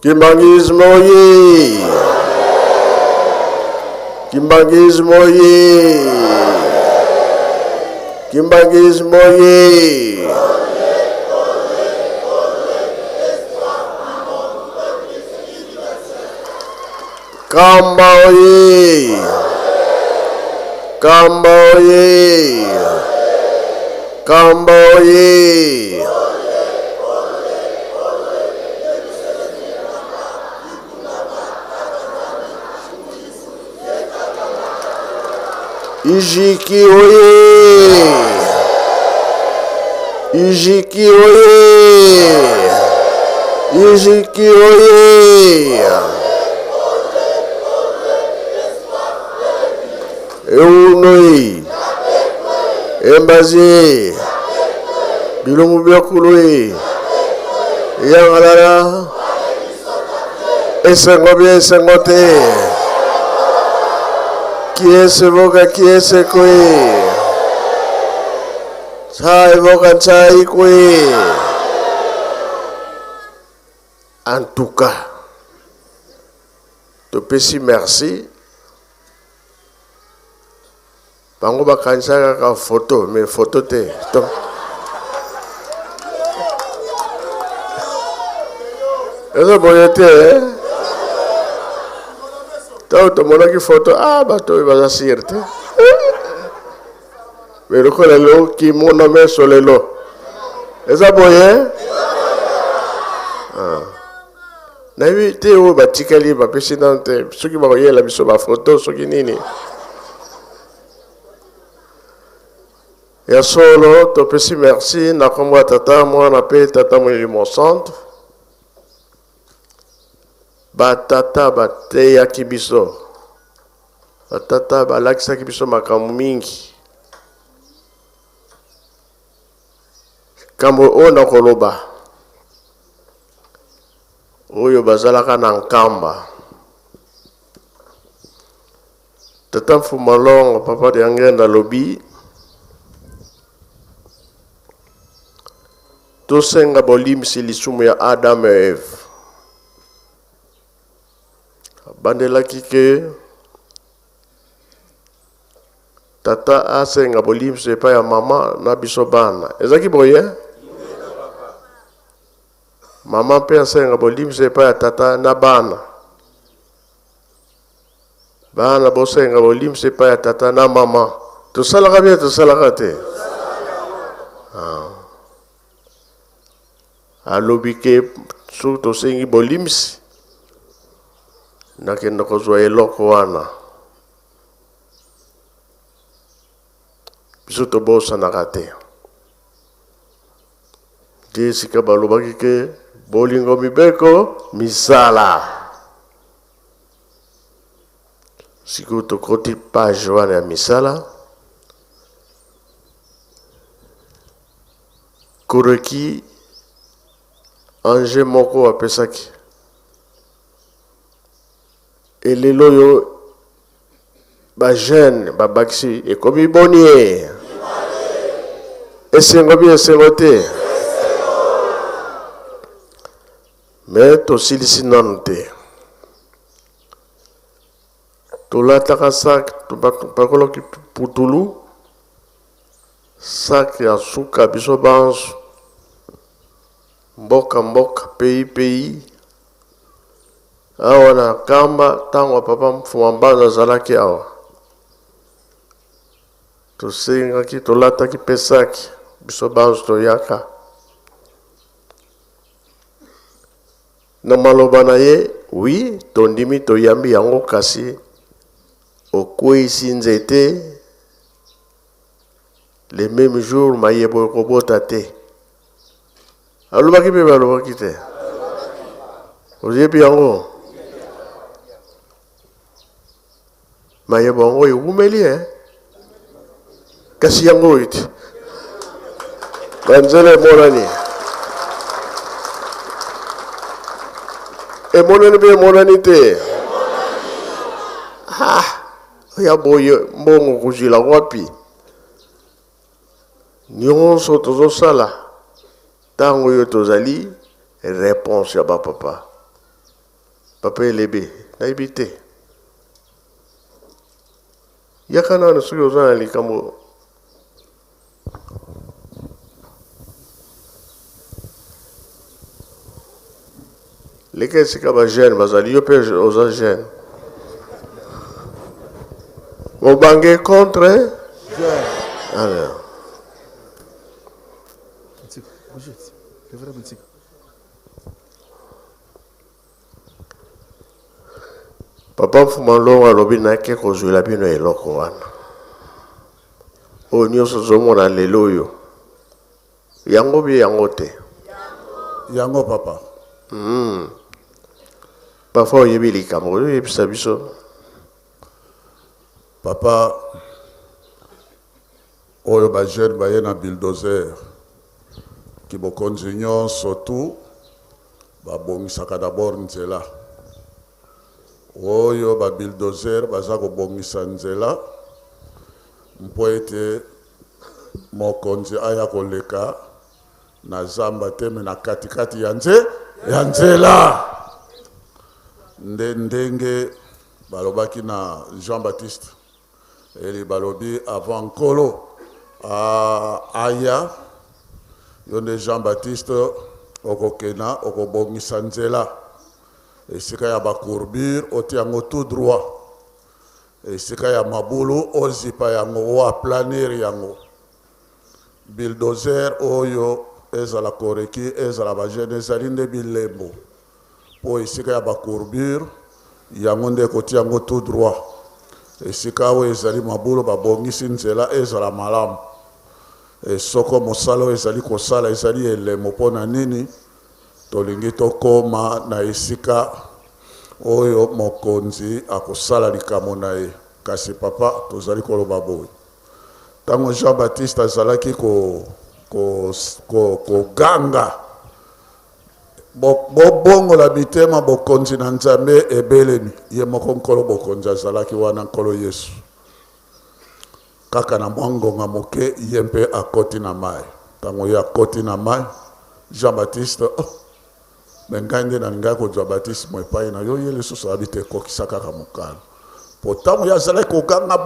Kimbanguisme oye! Kimbanguisme oye! Kimbanguisme oye! Kamba oye! Kamba oye! Kamba oye! Ijiki oye! Ijiki oye! Ijiki oye! Eunoi! Embazi! Bilongo byakulu e! Yangalala! Esengo bia esengo te! Kiese boka kiese kwe! Chai boka chai kwe! En tout cas, topesi merci. Bango bakanisaka kaka photo, mais photo te. To eza boye te eh? Ntango tomonaki photo, ah, bato oyo baza sire te. Mais lokola lelo kimono meso lelo eza boye ah. Nayebi te oyo batikali bapesi nano te soki bakoyela biso bafoto soki nini. Ya solo topesi merci na nkombo ya Tata, Mwana mpe Tata Molimo Santu. Batata bateyaki biso, batata balakisaki biso makambo mingi. Likambo oyo nakoloba, oyo bazalaka na Nkamba, Tata Mfuma Longo, Papa Diangenda alobi, tosenga bolimbisi lisumu ya Adam et Eve. Abandelaki ke Tata asenga bolimbisi epai ya mama na biso bana. Ezalaki boye? Mama mpe asenga bolimbisi epai ya tata na bana. Bana bosenga bolimbisi epai ya tata na mama. Tosalaka bien, tosalaka te? Ah. Alobi ke soki tosengi bolimbisi, nakenda kozwa eloko wana. Biso tobosanaka te. Nde esika balobaki ke bolingo mibeko misala. Sikoyo tokoti page wana ya misala. Koreki ange moko apesaki elelo oyo Ba jeunes babakisi ekomi boni e? Esengo bi esengo te? Me tosilisi nanu te. Tolataka sac, topakolaki putulu, sac ya suka biso banso. Mboka mboka, pays pays. Awa na Nkamba tango ya papa Mfuma Mbanza azalaki awa, tosengaki tolataki mpe saki biso banso toyaka na maloba na ye oui tondimi toyambi yango kasi okweyisi nzete le meme jour mayebo ekobota te. Alobaki mpe balobaki te. Oyebi yango? Mayebo yango ewumeli eh? Kasi yango oyo te. Banzela emonani. Emonani mpe emonani te. Ah, ya boye mbongo kozwila wapi? Nionso tozosala tango oyo tozali reponse ya ba papa. Papa Elebe, nayebi te. Yaka nanu soki oza na likambo. Leka esika ba jeune bazali, yo mpe oza jeune. Mobange contre jeune. Alors. Papa Mfuma Longo alobi nake kozwela bino eloko wana oyo nyonso ozomona lelo oyo yango bie yango te. Yango papa. Parfois oyebi likambo oyoyebisa biso. Papa, oyo ba jeune baye na bulldozer kibokonzi nyonso tout babongisaka d'abord nzela. Oyo ba bulldozer baza kobongisa nzela mpo ete mokonzi aya koleka na zamba te, me na katikati ya nze ya nzela. Nde ndenge balobaki na Jean-Baptiste, eli balobi avant nkolo aya, yo nde Jean-Baptiste okokena okobongisa nzela esika ya ba courbure otia yango tout droit, esika ya mabulu ozipa yango o aplanir yango. Bulldozer oyo ezala koreki ezala ba jeune ezali nde bilembo po esika ya ba courbure yango nde ekotia yango tout droit, esika oyo ezali mabulu babongisi nzela ezala malamu. E soko mosala oyo ezali kosala ezali elembo mpo na nini tolingi tokoma na esika oyo mokonzi akosala likambo na ye. Kasi papa, tozali koloba boye, ntango Jean Baptiste azalaki koganga bobongola mitema, bokonzi na Nzambe ebelemi, ye moko nkolo bokonzi azalaki wana, nkolo Yesu. Kaka na mwa ngonga moke ye mpe akoti na mai. Ntango ye akoti na mai, Jean Baptiste, oh, me ngai nde nalingaki kozwa batisimo epai na yo, ye lisusu abi te, kokisa kaka mokano. Po ntango ye azalaki koganga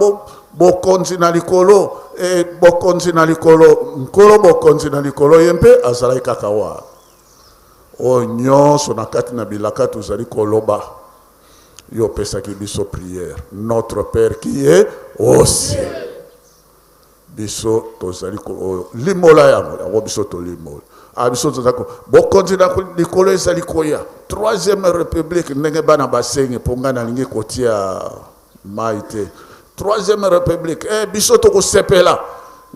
bokonzi na likolo, e, bokonzi na likolo, nkolo bokonzi na likolo, ye mpe azalaki kaka wana. Oyo nyonso na kati na bilaka tozali koloba, yo opesaki biso prière, Notre Père qui est au ciel. Biso tozali limbola yango, yango biso tolimbola. Ah, biso tozali bokonzi na likolo ezali koya. Troisième république ndenge bana basengi mpo ngai nalingi kotia mai te. Troisième république, eh, biso tokosepela.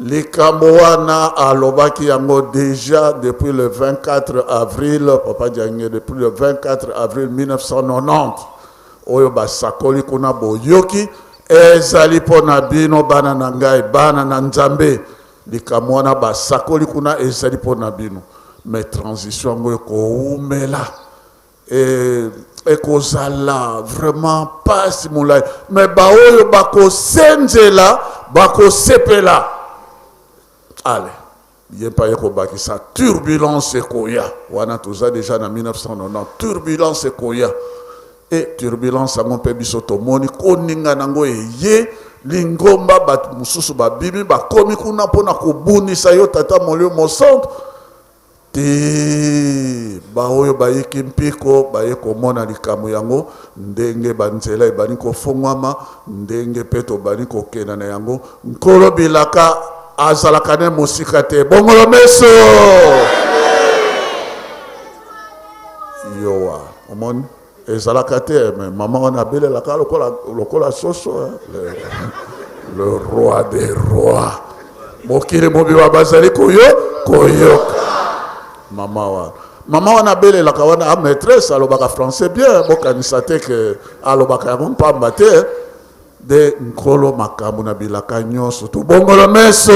Likambo wana alobaki yango déjà depuis le 24 avril, papa Diange, depuis le 24 avril 1990 oyo basakoli kuna boyoki ezali mpo na bino bana na ngai, bana na Nzambe. Likambo wana basakoli kuna ezali mpo na bino, mais transition yango ekoumela ekozala vraiment pasi molai, mais baoyo bakosenzela bakosepela. Ale ye mpe aye kobakisa turbulence ekoya wana, toza deja na 1990, turbulence ekoya. E turbulence yango mpe biso tomoni koninga nango eye lingomba, bato mosusu babimi bakomi kuna mpona kobunisa yo tata molio mosantu te. Baoyo bayiki mpiko baye komona likambo yango ndenge banzela ebandi kofungwama, ndenge mpe tobandi kokenda na yango. Nkolo bilaka azalaka ne mosika te. Bongolo meso yowa omoni ezalaka te, me mama wana abelelaka lokola, lokola soso, hein? Le roi des rois, mokili mobimba bazali koyoka mama wana. Mama wana abelelaka wana, a maîtresse alobaka français bien, bokanisa te ke alobaka yango mpamba te. De nkolo makambo na bilaka nyonso tobongolo meso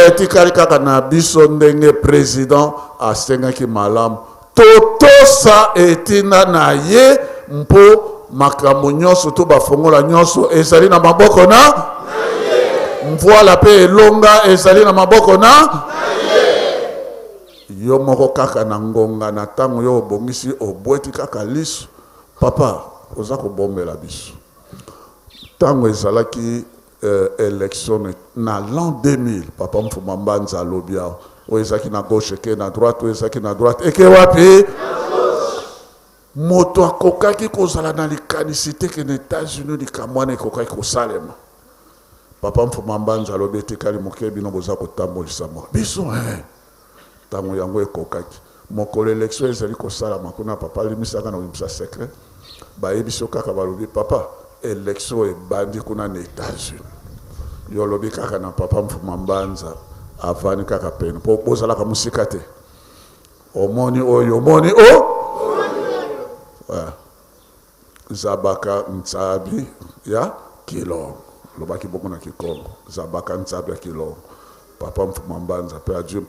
etikali kaka na biso ndenge président asengaki malamu totosa etinda na ye, mpo makambo nyonso to bafongola nyonso ezali na maboko na mvwala, mpe elonga ezali na maboko na. Yo moko kaka na ngonga na ntango yo obongisi, obweti kaka liso. Papa, oza kobombela biso. Ntango ezalaki election na l'an 2000, Papa Mfuma Mbanza alobi awa, oyo ezalaki na gauche eke na droite, oyo ezalaki na droite eke wapi? Moto akokaki kozala na likanisi te ke na Etats-Unis likambo wana ekokaki kosalema. Papa Mfuma Mbanza alobi etikali moke bino boza kotambolisa mwa biso eh. Ntango yango ekokaki, mokolo election ezali kosalama kuna, papa alimbisaka na kobimisa secret, bayebisi yo kaka balobi papa election ebandi kuna na Etats-Unis. Yo olobi kaka na papa Mfuma Mbanza avandi kaka pene po bozalaka mosika te. Omoni oyo omoni o ouais. Zabaka Nzabi ya Kilongo. Alobaki bongo na Kikongo. Zabaka Nzabi ya Kilongo. Papa Mfuma Mbanza pe azwi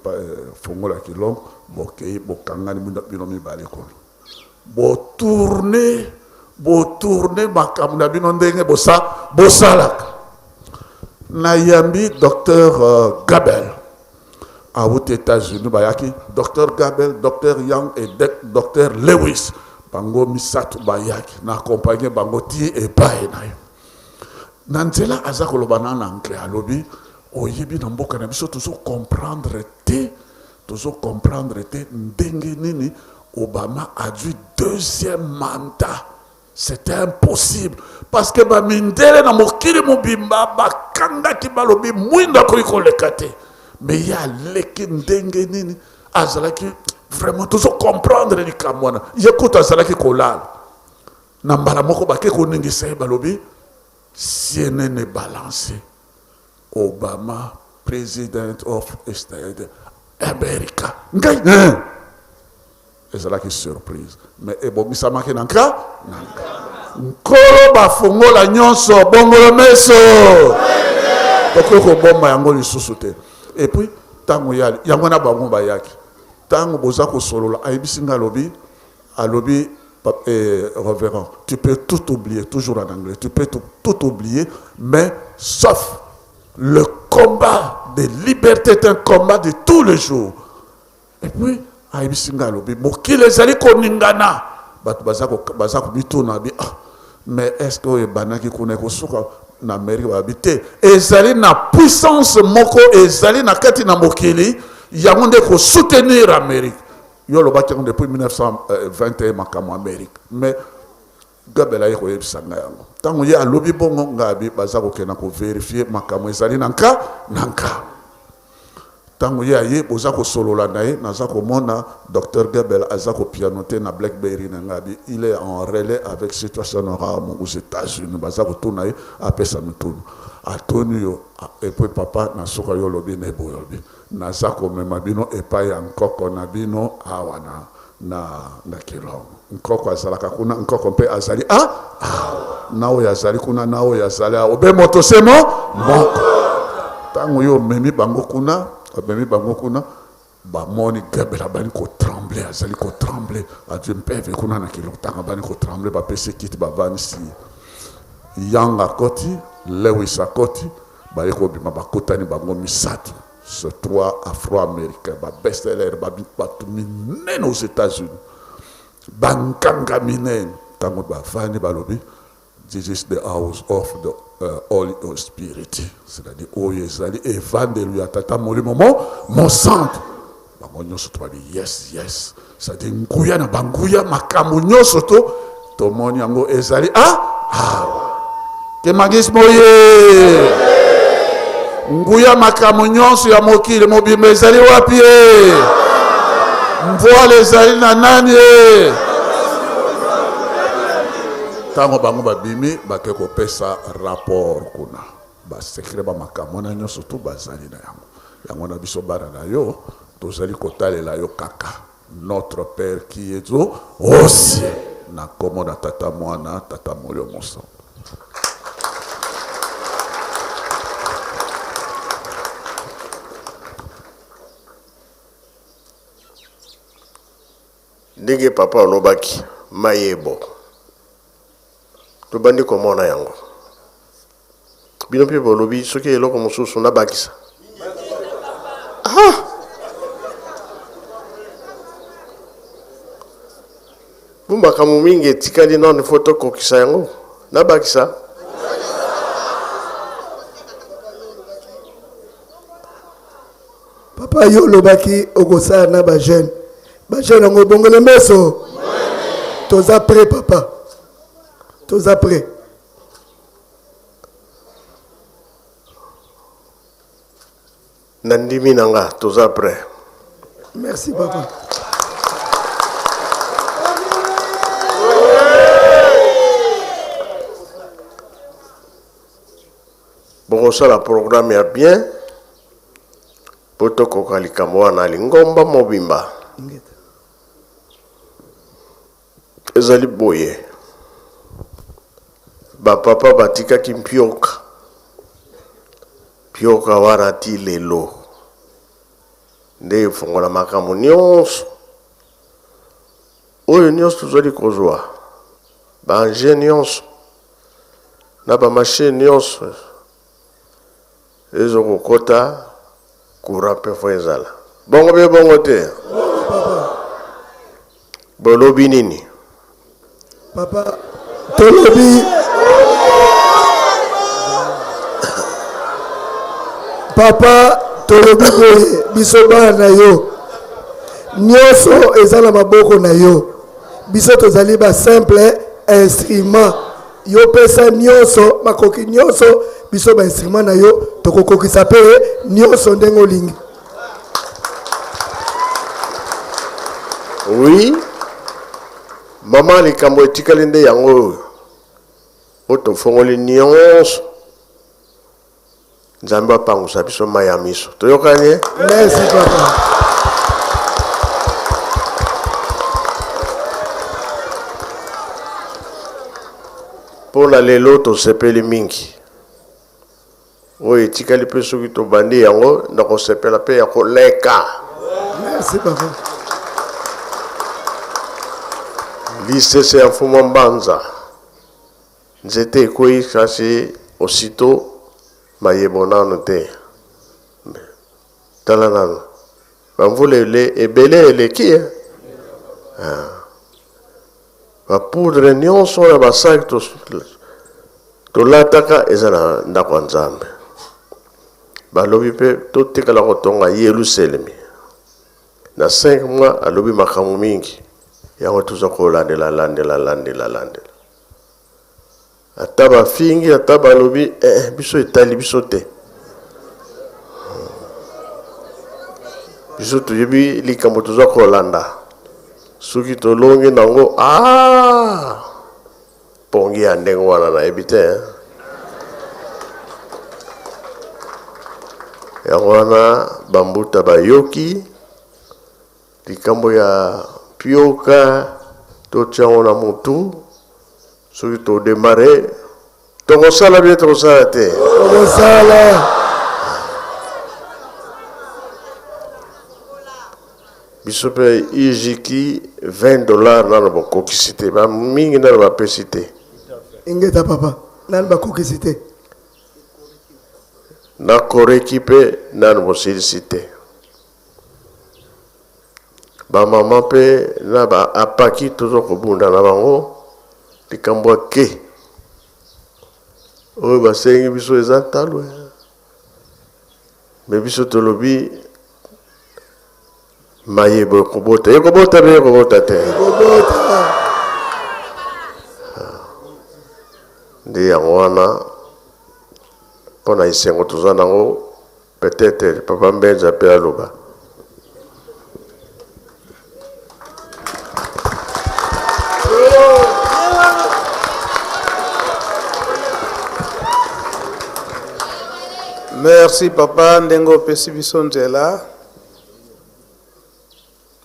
fongola ya Kilongo, bokei bokangani bino mibale kuna. Botourne, botourne makambo na bino ndenge bosa, bosalaka. Nayambi Docteur Gabel. Awuti Etats-Unis, bayaki Docteur Gabel, Docteur Young et Docteur Lewis. Bango misato bayaki na accompagner bango ti epai na yo. Na nzela aza koloba na na anglais, alobi oyebi na mboka na biso tozo comprendre te, tozo comprendre te ndenge nini Obama azwi deuxième mandat. C'était impossible parce que ba mindele na mokili mobimba bakangaki balobi mwindo akoki koleka te, mais ye aleki ndenge nini? Azalaki vraiment tozo comprendre likambo wana. Ye kutu azalaki kolala na mbala moko bake koningisa ye, balobi CNN balance Obama president of State America. Ngai ezalaki surprise mais ebongisamaki na nka na nka. Nkolo bafungola nyonso bongolo meso, tokoki kobomba yango lisusu te. Et puis ntango ya yango na bango bayaki, ntango boza kosolola, ayebisi nga alobi, alobi révérend, tu peux tout oublier, toujours en anglais, tu peux tout, tout oublier, mais sauf le combat de liberté est un combat de tous les jours. Et puis ayebisi nga alobi mokili ezali koningana, bato baza komituna bi ah, mais est-ce que oyo ebandaki kuna ekosuka na Amérique? Babi te, ezali na puissance moko ezali na kati na mokili yango nde kosoutenir Amérique. Yo olobaki yango depuis 1921 makambo Amérique, mais Gabel aye koyebisa ngai yango. Ntango ye alobi bongo, ngai abi baza kokenda koverifie makambo ezali na nka na nka. Ntango ye aye, boza kosolola na ye, naza komona Docteur Gabel aza kopianote na Blackberry na ngai abi il est en relais avec situation Noram aux États-Unis. Baza kotuna ye, apesa mituna. Atuni yo, et puis papa na suka yo olobi ne boye, olobi naza komema bino epai ya nkoko na bino awa na na na Kilongo. Nkoko azalaka kuna, nkoko mpe azali a awa, na oyo azali kuna, na oyo azali awa, obe moto se mo moko. Ntango yo omemi bango kuna, omemi bango kuna, bamoni Gabel abandi kotremble, azali kotremble, azwi mpeve kuna na Kilongo. Ntango abandi kotremble, bapesi kiti, bavandisi ye. Yang akoti, Lewis akoti, baye kobima, bakutani bango misato. Ce trois afro-américains, ba best-seller, ba bato minene aux États-Unis, banganga minene. Ntango bavandi balobi this is the house of the Holy Spirit, c'est-à-dire oyo ezali evandelo ya Tata Molimo mo Mosantu. Bango nyonso to babi yes yes, c'est-à-dire nguya na banguya, makambo nyonso to tomoni yango ezali a awa. Kimbanguisme oye, nguya makambo nyonso ya mokili mobimba ezali wapi ye? Mvwala ezali na nani ye? Ntango bango babimi bake kopesa rapport kuna, basekre ba makambo wana nyonso tu bazali na yango. Yango na biso bana na yo tozali kotalela yo kaka Notre Père qui est au ciel, na kombo na Tata Mwana, Tata Molimo Mosantu. Ndenge papa alobaki mayebo tobandi komona yango. Bino mpe bolobi soki eloko mosusu nabakisa. Ah! Po makambo mingi etikali nanu faut tokokisa yango. Nabakisa? Papa yo olobaki okosala na ba jeune. Ba jeune yango bongole meso. Toza prêt papa. Toza prêt. Nandimi na nga toza prêt. Merci papa. Bokosala programme ya bien po tokoka likambo wana lingomba mobimba. Ezali boye, ba papa batikaki mpioka, mpioka wana ti lelo nde efongola makambo nionso oyo nionso tozali kozwa, ba engins nionso na ba machines nionso ezo kokota courant pe faut ezala. Bongo pe bongo te? Bolobi nini? Papa, tolobi Papa, tolobi boye, biso bana na yo nyonso eza na maboko na yo. Biso tozali ba simple instrument. Yo pesa nyonso, makoki nyonso, biso ba instrument na yo tokokokisa pe nyonso ndenge olingi. Oui, mama, likambo etikali nde yango oyo po tofongoli nyonso. Nzambe apangusa biso mai ya miso. Toyokani? Merci papa. Mpo na lelo tosepeli mingi. Oyo etikali mpe soki tobandi yango nakosepela mpe ya koleka. Merci papa. Lisese ya Mfumu Mbanza. Nzete ekweyi kasi aussitot mayebo nanu te. Tala nanu ba mvula ele ebele eleki hein. Ah. Ba poudre nionso na ba sac to tolataka eza na ndako ya Nzambe. Balobi pe totikala kotonga Yelusalemi. Na 5 mois alobi makambo mingi. Yango toza kolandela landela landela landela. Ata bafingi ata balobi eh, eh biso etali biso te. Biso toyebi likambo toza kolanda. Soki tolongi nango ah pongi ya ndenge wana nayebi te eh. Yango wana bambuta bayoki likambo ya pioka totia yango na mutu. Soki to demarrer tokosala bien tokosala te? Tokosala. Biso pe ijiki 20 dollars nano bokokisi te, ba mingi nano bapesi te. Ingeta papa, nano bakokisi te. Na koreki pe nano bosilisi te. Ba maman pe na ba apaki tozo kobunda na bango likambo ya ke oyo basengi biso eza ntalo me biso tolobi mayebo ekobota ekobota be ekobota te nde yango wana mpo na esengo toza nango. Peut-etre papa Mbenza pe aloba. Merci papa ndenge opesi biso nzela.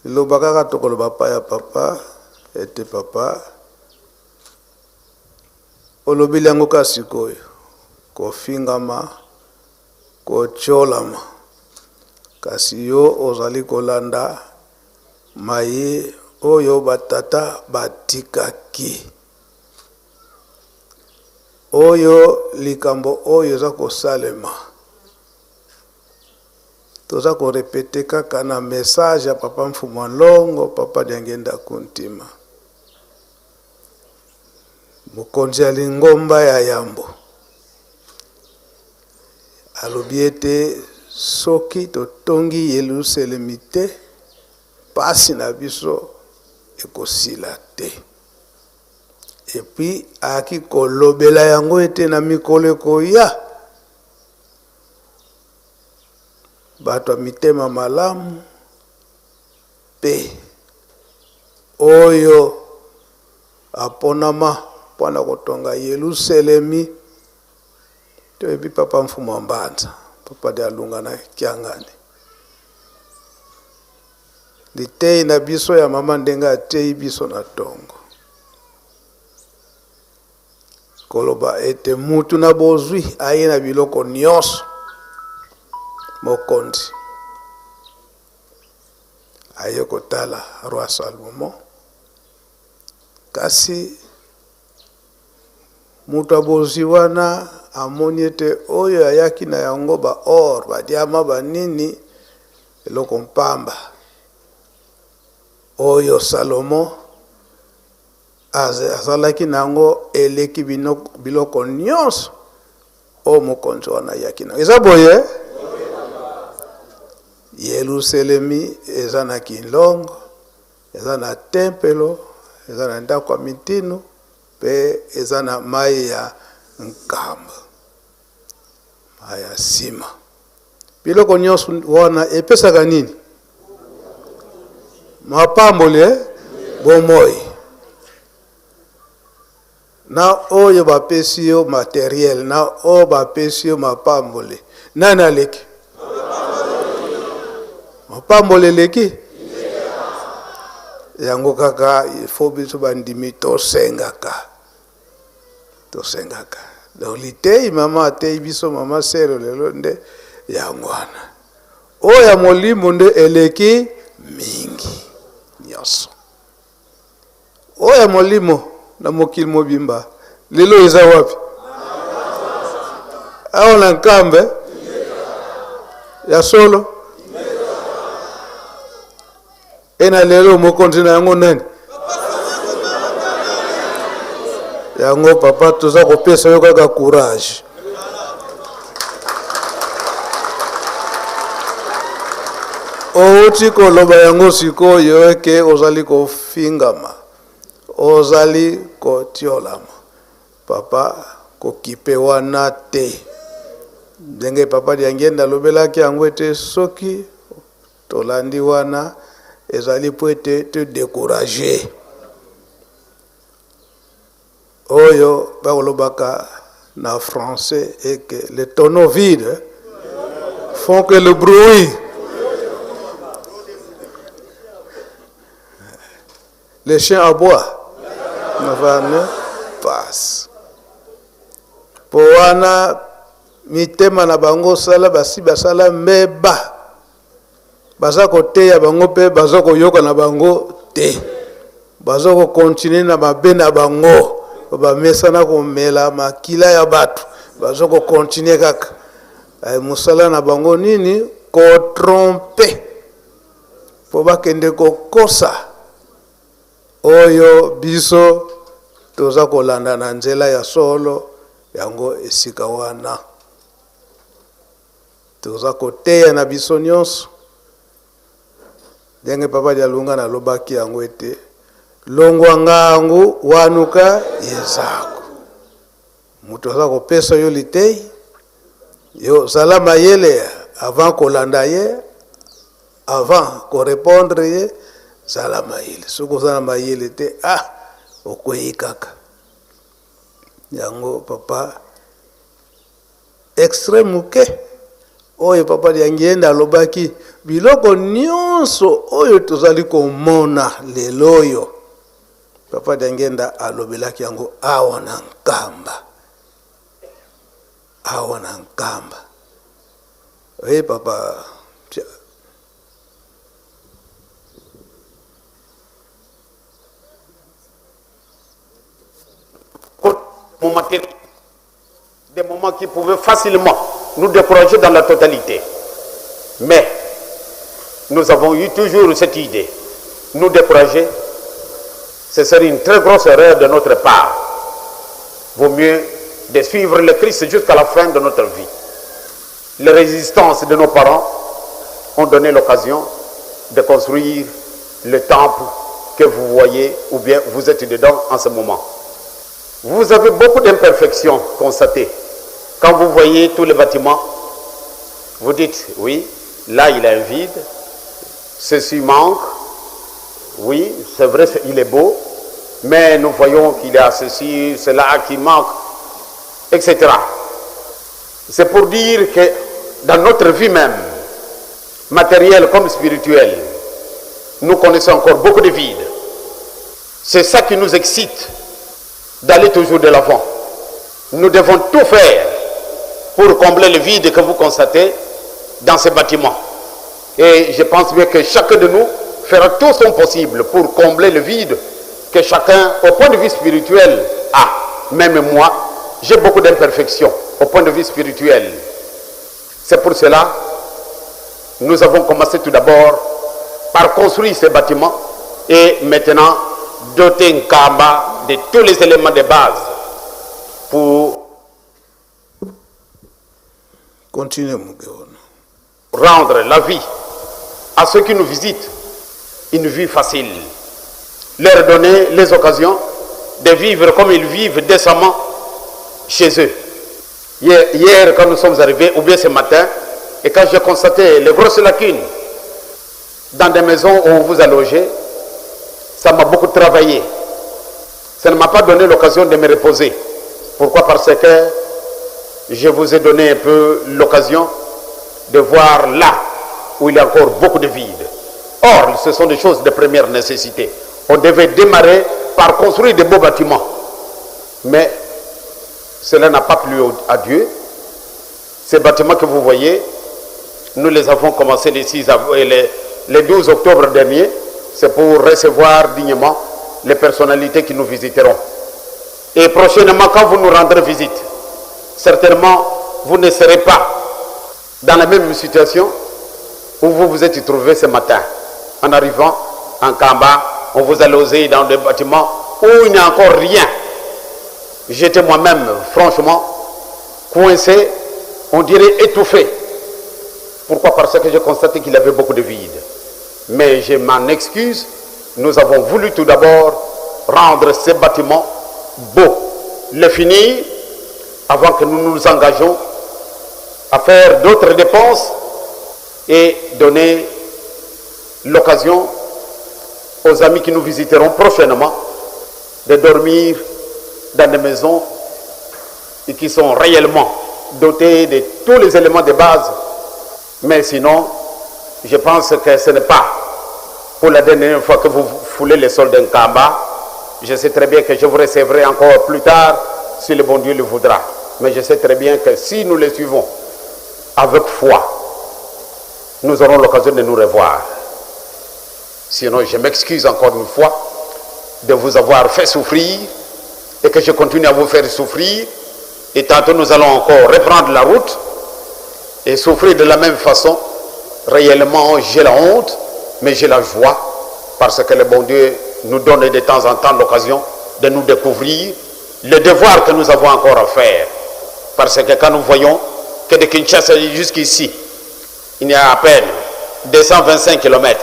Liloba kaka tokoloba pa ya papa ete papa olobeli yango kaka sikoyo kofingama Kotiolama, kasi yo ozali kolanda maye oyo batata batikaki. Oyo likambo oyo eza kosalema, toza ko repeter kaka na message ya papa Mfumu Longo, papa Diangienda Kuntima. Mokonzi ya lingomba ya yambo alobi ete soki totongi Yelusalemi te, pasi na biso ekosila te. Et puis ayaki kolobela yango ete na mikolo ekoya bato ya mitema malamu mpe oyo aponama mpo na kotonga Yelusalemi. Toyebi papa Mfumu wa Mbanza, papa Dialunga na Kiangani. Liteyi na biso ya mama ndenge ateyi biso na tongo koloba ete mutu na bozwi aye na biloko nyonso, mokonzi aye kotala roi Salomon, kasi moto ya bozwi wana amoni ete oyo ayaki na yango ba or, ba diama, ba nini, eloko mpamba oyo Salomo azalaki na yango eleki biloko nyonso oyo mokonzi wana ayaki na yango. Eza boye? Yelusalemi eza na kinlongo, eza na tempelo, eza na ndako ya mitino mpe eza na mai ya nkamba, mai ya nsima. Biloko nyonso wana epesaka nini? Mapamboli, eh? Bomoi. Na oyo bapesi yo materiel, na oyo bapesi yo mapamboli, nani aleki? Mapamboli eleki yango kaka. Il faut biso bandimi tosengaka, tosengaka. Donc litei mama ateyi biso, mama sero lelo nde yango wana. Oyo ya molimo nde eleki mingi nyonso. Oyo ya molimo na mokili mobimba lelo eza wapi? Awa na Nkambe ya solo. E na lelo mokonzi na yango nani? Yango papa, toza kopesa yo kaka courage. Outi koloba yango sikoyo eke ozali kofingama, ozali kotiolama. Papa, kokipe wana te. Ndenge papa Diangienda alobelaki yango ete soki tolandi wana ezali po ete to decourager. Oyo bakolobaka na français eke le tonneau vide font que le bruit. Le chien aboie ne passe. Po wana mitema na bango sala basi basala mbeba, baza koteya bango mpe baza koyoka na bango te, baza kokontinue na mabe na bango, bamesana komela makila ya bato, baza kokontinue kaka mosala na bango nini, kotrompe mpo bakende kokosa oyo biso toza kolanda na nzela ya solo. Yango esika wana toza koteya na biso nyonso ndenge papa Dialunga nalobaki yango ete longwa ngangu wanuka yezako. Moto aza kopesa yo litei, yo zala mayele avant kolanda ye, avant korepondre ye, zala mayele. Soki oza na mayele te, okwei kaka. Yango papa extrait moke oyo papa Diangienda alobaki, biloko nyonso oyo tozali komona lelo oyo papa Diangienda alobelaki yango awa na Nkamba, awa na Nkamba. Oye papa, des moments qui pouvaient facilement nous décourager dans la totalité. Mais nous avons eu toujours cette idée. Nous décourager, ce serait une très grosse erreur de notre part. Vaut mieux de suivre le Christ jusqu'à la fin de notre vie. Les résistances de nos parents ont donné l'occasion de construire le temple que vous voyez ou bien vous êtes dedans en ce moment. Vous avez beaucoup d'imperfections constatées. Quand vous voyez tous les bâtiments, vous dites, oui, là il y a un vide, ceci manque, oui, c'est vrai, il est beau, mais nous voyons qu'il y a ceci, cela qui manque, etc. C'est pour dire que dans notre vie même, matérielle comme spirituelle, nous connaissons encore beaucoup de vides. C'est ça qui nous excite d'aller toujours de l'avant. Nous devons tout faire pour combler le vide que vous constatez dans ces bâtiments. Et je pense bien que chacun de nous fera tout son possible pour combler le vide que chacun, au point de vue spirituel, a. Même moi, j'ai beaucoup d'imperfections au point de vue spirituel. C'est pour cela nous avons commencé tout d'abord par construire ces bâtiments et maintenant doter Nkamba de tous les éléments de base pour Continuez, rendre la vie à ceux qui nous visitent une vie facile. Leur donner les occasions de vivre comme ils vivent décemment chez eux. Hier, hier, quand nous sommes arrivés, ou bien ce matin, et quand j'ai constaté les grosses lacunes dans des maisons où on vous a logé, ça m'a beaucoup travaillé. Ça ne m'a pas donné l'occasion de me reposer. Pourquoi Parce que je vous ai donné un peu l'occasion de voir là où il y a encore beaucoup de vide. Or, ce sont des choses de première nécessité. On devait démarrer par construire de beaux bâtiments. Mais cela n'a pas plu à Dieu. Ces bâtiments que vous voyez, nous les avons commencés les, 6 les, les 12 octobre dernier. C'est pour recevoir dignement les personnalités qui nous visiteront. Et prochainement, quand vous nous rendrez visite, certainement, vous ne serez pas dans la même situation où vous vous êtes trouvé ce matin. En arrivant en Kamba, on vous a logé dans des bâtiments où il n'y a encore rien. J'étais moi-même, franchement, coincé, on dirait étouffé. Pourquoi Parce que j'ai constaté qu'il avait beaucoup de vide. Mais je m'en excuse, nous avons voulu tout d'abord rendre ces bâtiments beaux, le finir avant que nous nous engagions à faire d'autres dépenses et donner l'occasion aux amis qui nous visiteront prochainement de dormir dans des maisons et qui sont réellement dotées de tous les éléments de base. Mais sinon, je pense que ce n'est pas pour la dernière fois que vous foulez le sol d'un Kamba. Je sais très bien que je vous recevrai encore plus tard si le bon Dieu le voudra. Mais je sais très bien que si nous le suivons avec foi, nous aurons l'occasion de nous revoir. Sinon, je m'excuse encore une fois de vous avoir fait souffrir et que je continue à vous faire souffrir. Et tantôt, nous allons encore reprendre la route et souffrir de la même façon. Réellement, j'ai la honte, mais j'ai la joie parce que le bon Dieu nous donne de temps en temps l'occasion de nous découvrir le devoir que nous avons encore à faire. Parce que quand nous voyons que de Kinshasa jusqu'ici, il y a à peine 225 km,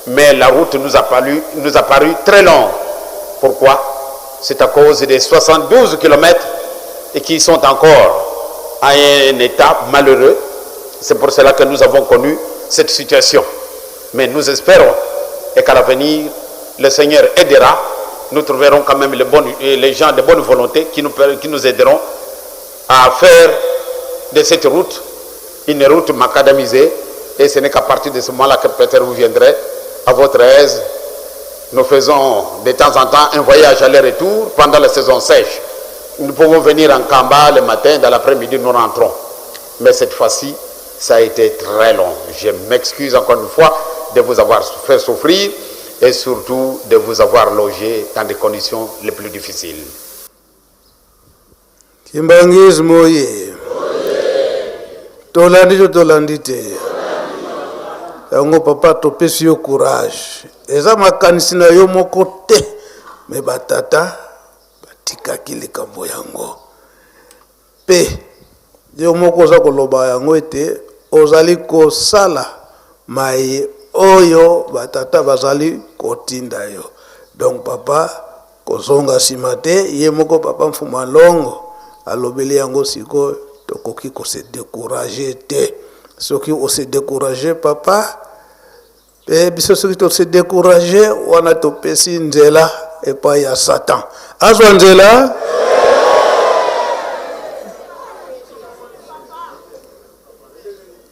mais la route nous a paru, nous a paru très longue. Pourquoi C'est à cause des 72 km et qui sont encore à un état malheureux. C'est pour cela que nous avons connu cette situation. Mais nous espérons et qu'à l'avenir, le Seigneur aidera. Nous trouverons quand même les, bonnes, les gens de bonne volonté qui nous, qui nous aideront à faire de cette route une route macadamisée. Et ce n'est qu'à partir de ce moment-là que peut-être vous viendrez à votre aise. Nous faisons de temps en temps un voyage aller-retour pendant la saison sèche. Nous pouvons venir en Kamba le matin, dans l'après-midi, nous rentrons. Mais cette fois-ci, ça a été très long. Je m'excuse encore une fois de vous avoir fait souffrir et surtout de vous avoir logé dans des conditions les plus difficiles. Kimbanguisme oye tolandi to tolandi te yango papa topesi yo courage eza makanisi na yo moko te me batata Totikaki likambo yango. Mpe yo moko oza koloba yango ete ozali kosala maye oyo batata bazali kotinda yo. Donc papa kozonga sima te, ye moko papa Mfuma Longo alobeli yango sikoyo, tokoki ko se decourager te. Soki o se decourager papa, Pe biso soki to se decourager wana topesi nzela epai ya Satan azwa nzela.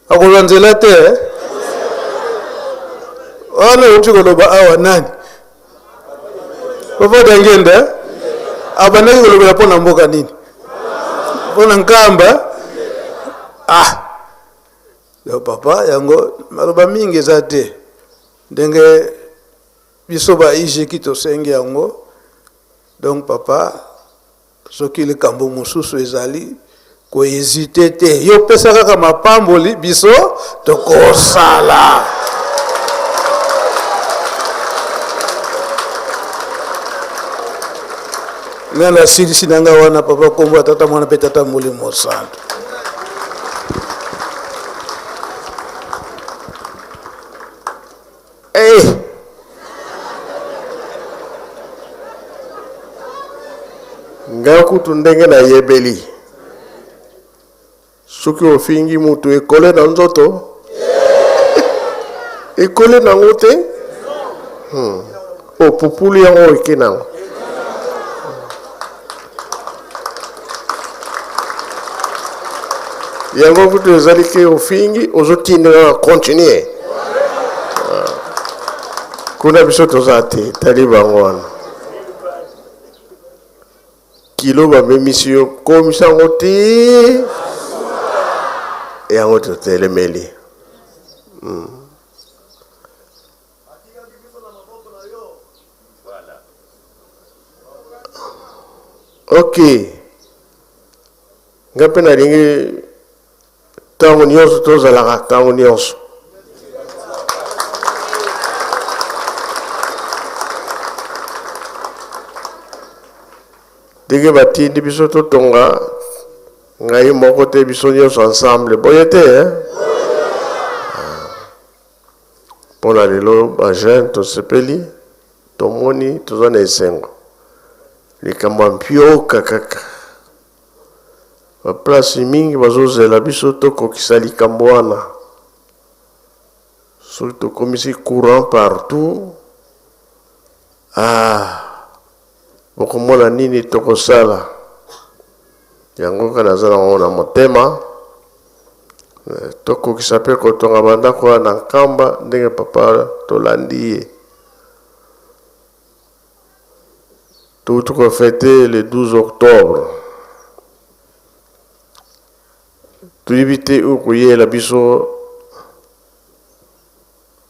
Akozwa nzela te eh? Wana euti koloba awa nani? Papa Dangenda eh? Abandaki kolobela mpo na mboka nini? Mpo na Nkamba? Ah, Yo papa yango maloba mingi eza te ndenge biso ba IGK tosengi yango donc papa soki likambo mosusu ezali ko hésiter te yo pesa kaka mapamboli biso tokosala. Nga nasilisi na nga wana papa kombo ya tata mwana mpe tata molimo santu. Hey! Nga kutu ndenge nayebeli soki ofingi mutu ekole na nzoto ekole nango te hmm. Opupuli yango eke nango. Yango kutu ezali ke ofingi ozotinda kaka continue ah. Kuna biso toza te tali bango wana kilo bamemisi yo komisa yango te yango totelemeli hmm. Ok nga mpe nalingi ntango nyonso tozalaka ntango nyonso ndenge batindi biso totonga ngai moko te biso nyonso ensemble boye te eh? Mpo na lelo ba jeunes tosepeli, tomoni toza na esengo. Likambo ya mpioka kaka. Ba place mingi bazozela biso tokokisa likambo wana. Soki tokomisi courant partout, ah, bokomona nini tokosala. Yango kaka naza nango na motema. Tokokisa mpe kotonga bandako wana na Nkamba ndenge papa tolandi ye. Touti kofete le 12 octobre. Toyebi te oyo koyela biso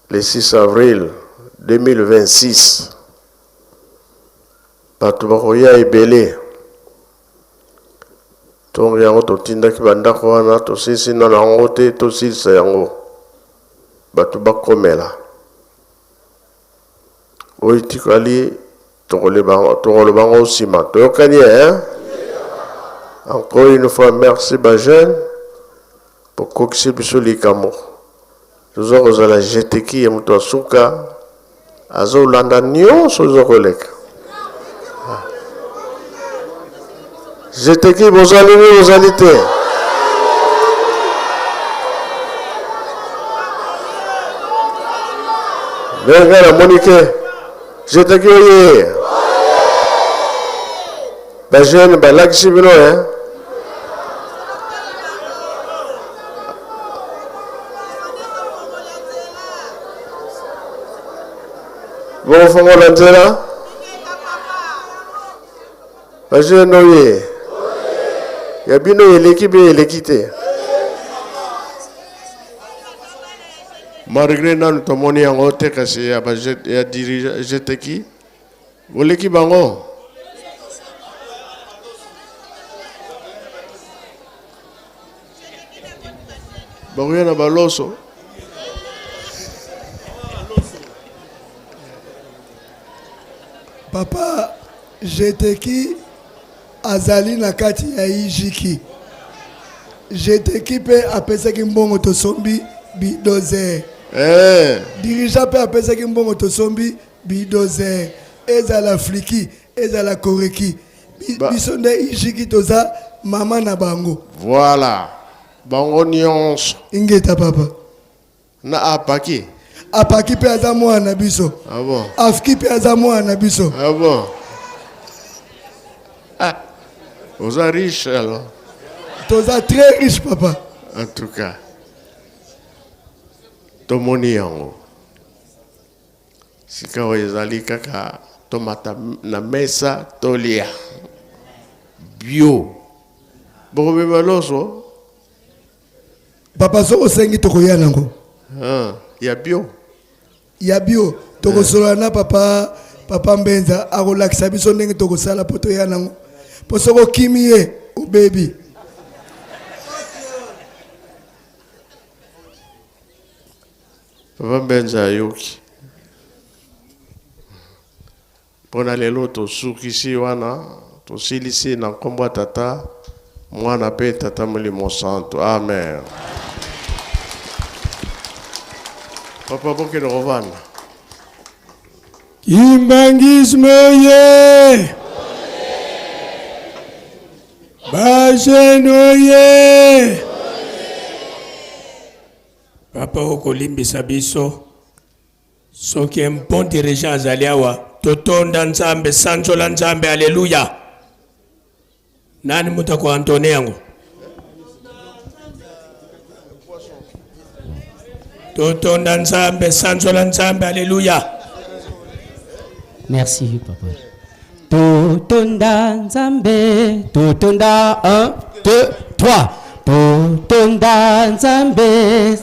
le 6 avril 2026. Bato bakoya ebele. Ntongo yango totindaki bandako wana, tosilisi nano yango te, tosilisa yango bato bakomela. Oyo etikali tokoloba yango nsima. Toyokani eh? Encore une fois merci ba jeunes bokokisi biso likambo. Toza kozala jeteki ya moto ya suka azolanda nyonso oza koleka. Jeteki bozali ni bozali te. Me ngai namoni ke jeteki oye ba jeune balakisi bino eh? Bokofongola nzela ba jeune oye ya bino eleki be eleki te malgré nanu tomoni yango te kasi ya ba ya dirige jeteki boleki bango. Bakoya na baloso. Papa jeteki. Azali na kati ya ijiki. Jeteki mpe apesaki mbongo tosombi bidozer. Eh. Dirigeant mpe apesaki mbongo tosombi bidozer. Ezala fliki, ezala koreki. Biso nde ijiki toza mama na bango. Voilà. Bango nyonso. Ingeta papa. Na apaki. Apaki mpe aza mwana na biso. Ah bon. Afki mpe aza mwana na biso. Ah bon. Ah. Oza riche alors. Toza très riche papa. En tout cas. Tomoni yango. Sikawa ezali kaka tomata na mesa tolia. Bio. Bokomema loso. Papa soki osengi tokoya nango. Ah, ya bio. Ya bio tokosolola na papa papa Mbenza akolakisa biso ndenge tokosala mpo toya nango mpo soki okimi ye obebi. Papa Mbenza ayoki. Mpo na lelo tosukisi wana, tosilisi na nkombo ya Tata, Mwana mpe Tata Molimo Santu. Amen. Papa bokende kovanda. Kimbanguisme oye! Ba jeunes oye! Papa okolimbisa biso Soki un bon dirigeant azali awa, totonda Nzambe, sanzola Nzambe, alleluia. Nani moto ako entone yango? Totonda Nzambe, sanzola Nzambe, alleluia. Merci papa. Totonda Nzambe, totonda 1 2 3. Totonda Nzambe.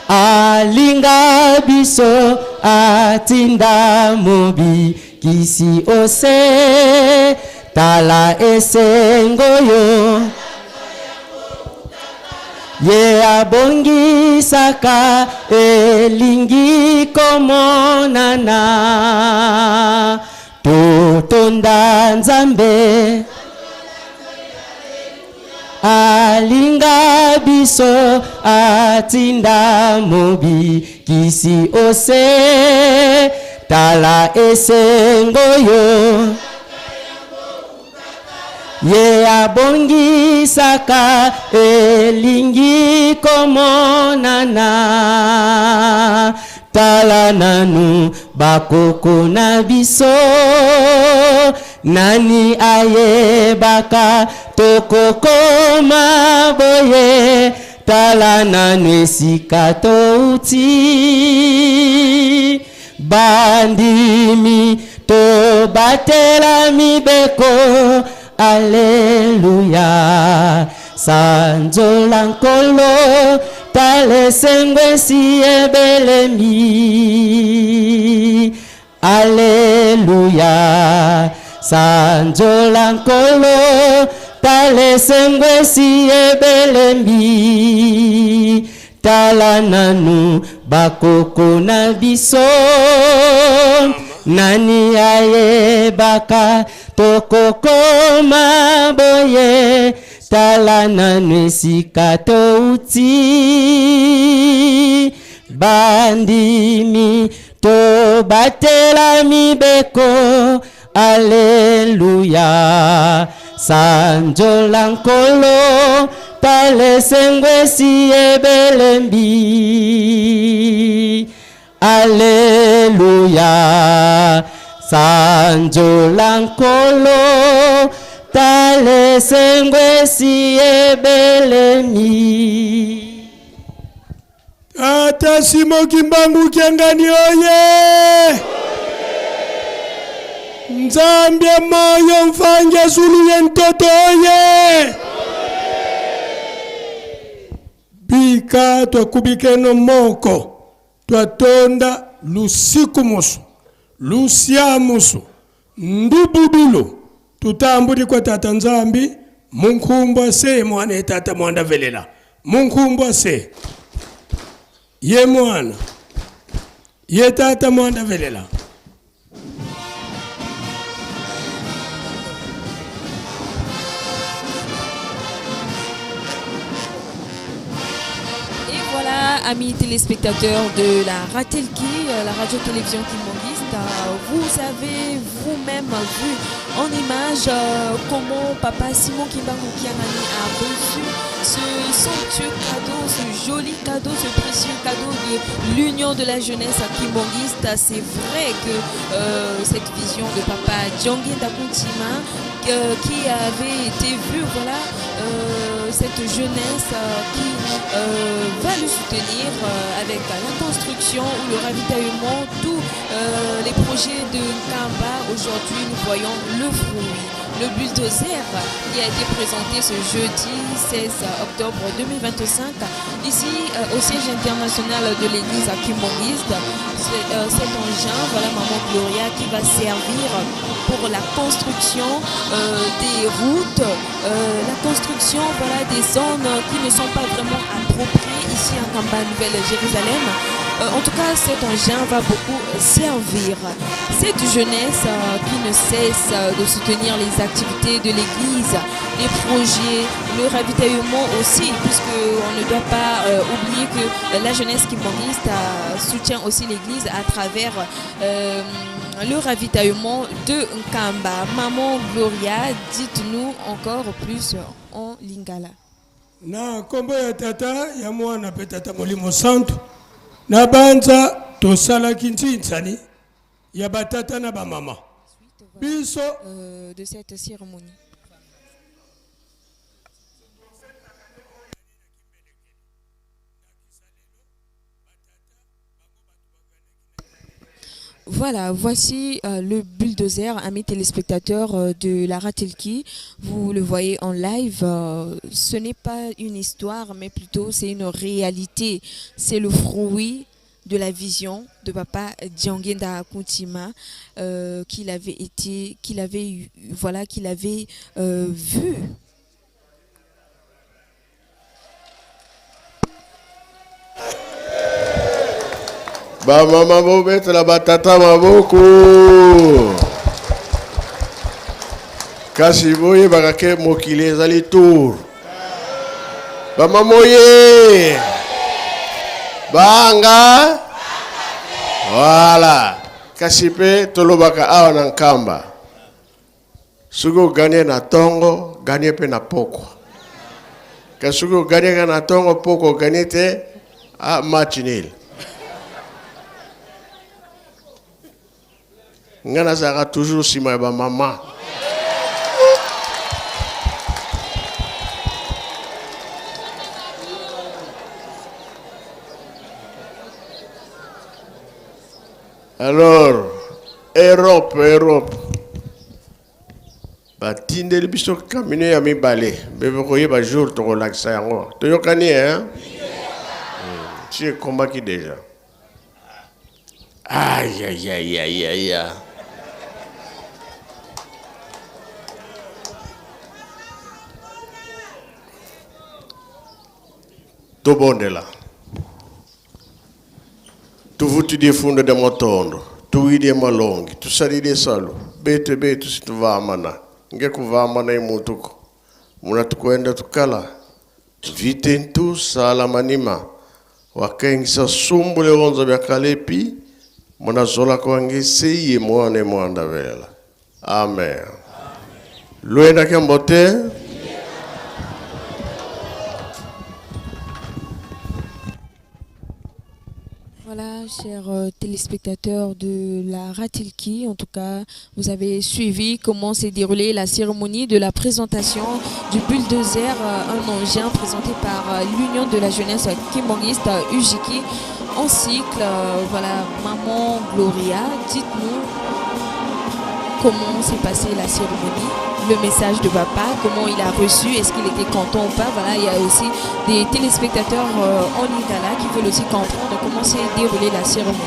Alinga biso atinda mobikisi ose tala esengo yo ye abongisaka elingi komonana totonda nzambe alinga biso atinda mobikisi ose tala esengo yo ye abongisaka elingi komonana tala nanu bakoko na biso nani ayebaka tokokoma boye tala nanu esika touti Bandimi tobatela mibeko Alleluia sanzola nkolo tala esengo esi ebelemi Alleluia sanzola nkolo tala esengo esi ebelemi Tala nanu bakoko na biso nani ayebaka tokokoma boye tala nanu esika touti bandimi tobatela mibeko Alleluia sanjola nkolo tala esengo esi ebelembi Alleluia sanjola nkolo tala esengo esi ebelemi Tata Simon Kimbangu Kiangani oye! Nzambe moyo mfange zulu ye ntoto oye! Bika twakubikeno moko twatonda lusiku musu lusia musu ndubudulu tutambudi kwa tata Nzambi munkumbwa se mwana ye tata mwanda velela munkumbwa se ye mwana ye tata mwanda velela. amis téléspectateurs de la Ratelki, la radio-télévision kimbanguiste, vous avez vous-même vu en image comment papa Simon Kimbangu Kiangani a reçu ce somptueux cadeau, ce joli cadeau, ce précieux cadeau de l'Union de la jeunesse kimbanguiste. C'est vrai que euh, cette vision de papa Djangenda Kuntima euh, qui avait été vue, voilà, euh, cette jeunesse qui va le soutenir avec la construction ou le ravitaillement, tous les projets de Nkamba. Aujourd'hui, nous voyons le fruit. Le bulldozer qui a été présenté ce jeudi 16 octobre 2025 ici au siège international de l'église kimbanguiste. Cet engin, voilà Maman Gloria qui va servir pour la construction des routes, la construction voilà, des zones qui ne sont pas vraiment appropriées ici à Nkamba, Nouvelle-Jérusalem. En tout cas, cet engin va beaucoup servir. Cette jeunesse qui ne cesse de soutenir les activités de l'église, les projets, le ravitaillement aussi, puisqu'on ne doit pas oublier que la jeunesse kimbanguiste soutient aussi l'église à travers le ravitaillement de Nkamba. Maman Gloria, dites-nous encore plus en lingala. Na nkombo ya Tata, ya Mwana mpe Tata Molimo Santu, na banza tosalaki ntsinsani ya batata na bamama biso de cette cérémonie. Voilà, voici le bulldozer, amis téléspectateurs de la Ratelki. Vous le voyez en live. Ce n'est pas une histoire, mais plutôt c'est une réalité. C'est le fruit de la vision de papa Diangienda Kuntima, qu'il avait été, qu'il avait eu, voilà, qu'il avait vu. Bamama bobetela batata maboko, kasi boyebaka ke mokili ezali tour. Bamama oye banga, voilà. Kasi mpe tolobaka awa na Nkamba, soki oganye na ntongo, ganye mpe na pokwa. Kasi soki oganyeka na ntongo, pokwa oganye te, ah, match nul. Nga nazalaka toujours nsima ya bamama. Alors Europe batindeli biso camion ya mibale. Bebe koyeba jour tokolakisa yango. Toyokani, hein? Si ekombaki déjà. Aïe, aïe, aïe, aïe, aïe. Tobondela. Tuvutidie funda de motondo, tuwidie malongi, tusalidie salu, betu betu situvamana, nge kuvamana imutuko. Muna tukwenda tukala, vitentu sala manima, wakengisa sumbule onzo bya kalepi, muna zola kwange seye mwane mwanda vela. Amen. Luenda kembote. Voilà, chers téléspectateurs de la Ratelki, en tout cas, vous avez suivi comment s'est déroulée la cérémonie de la présentation du bulldozer, un engin présenté par l'Union de la jeunesse kimbanguiste Ujiki en cycle. Voilà, Maman Gloria, dites-nous comment s'est passée la cérémonie, le message de papa, comment il a reçu, est-ce qu'il était content ou pas. Voilà, il y a aussi des téléspectateurs en lingala qui veulent aussi comprendre comment s'est déroulée la cérémonie.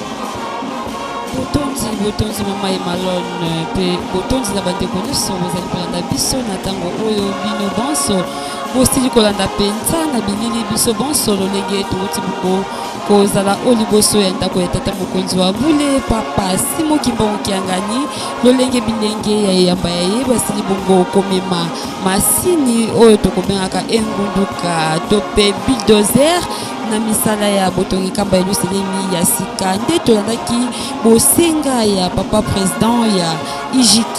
Botondi, botondi mama Emalone, mpe botondi na bandeko nyonso bozali kolanda biso na ntango oyo. Bino bonso bosili kolanda mpenza na bilili biso bonso lolenge touti bongo kozala o liboso ya ndako ya tata mokonzi wa bule, papa Simon Kimbangu Kiangani, lolenge bilenge ya eyamba ya ye basili bongo komema masini oyo tokobengaka engunduka to mpe bulldozer. Na misala ya botongi kamba Yelusalemi ya sika, nde tolandaki bosenga ya papa president ya IJK.